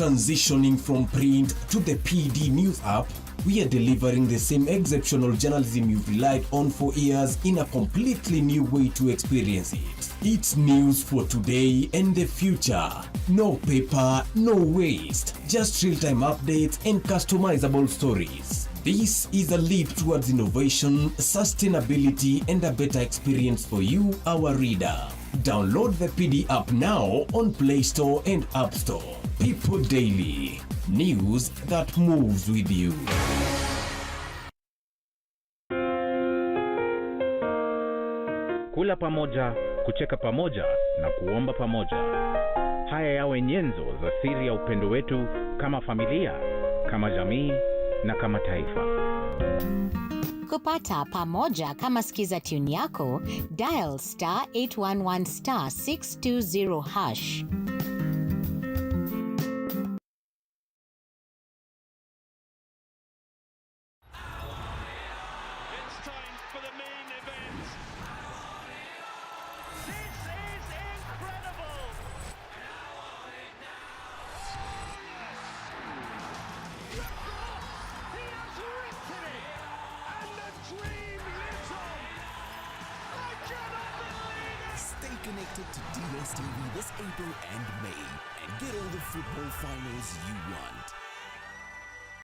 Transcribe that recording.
transitioning from print to the PD News app, we are delivering the same exceptional journalism you've relied on for years in a completely new way to experience it. It's news for today and the future. No paper, no waste. Just real-time updates and customizable stories. This is a leap towards innovation, sustainability, and a better experience for you, our reader. Download the PD app now on Play Store and App Store. People Daily. News that moves with you. Kula pamoja, kucheka pamoja na kuomba pamoja. Haya yawe nyenzo za siri ya upendo wetu kama familia, kama jamii na kama taifa. Kupata Pamoja kama skiza tune yako, dial *811*620#. It's time for the main event. This is incredible. He has written it, and the dream lives on. I cannot believe it. Stay connected to DSTV this April and May and get all the football finals you want.